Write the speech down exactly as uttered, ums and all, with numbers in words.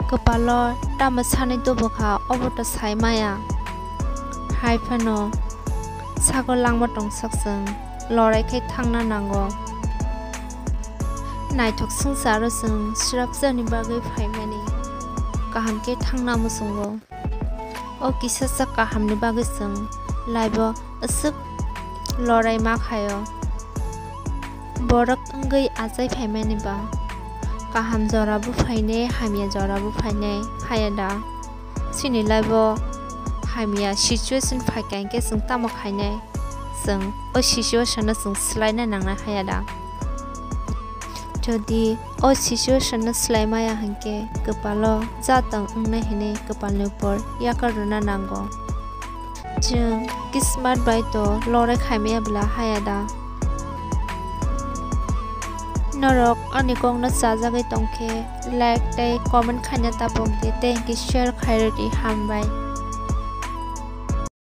Kwpalo tamo sanwi tubukha, obo to sai maya. Hai phano sago langma tongsak chwng lorai khai thangna nango. Naithok swngcharo chwng swrapjakni bagwi phaimani kaham khe thangna muchungo. O kisa sak kahamni bagwi chwng laibo aswk lorai ma khaio. Borok wngwi achai phaimani ba kaham jora bo phainai, hamya jora bo phainai, haya da? Chini laibo hamya situation phaikha hinkhe chwng tamo khainai? Chwng o situation no chwng swlaina nangnai, haya da? Jodi o situation no swlai maya hinkhe kwpalo jatong wngnai hinwi kwpalni upor yakar rwna nango. Chwng kismat bai to lorai khaimaya bwla, haya da? Norok ani kokno chajagwi tongkhe like tei comment khaina ta pokdi tei hinkhe share khairwdi, hambai.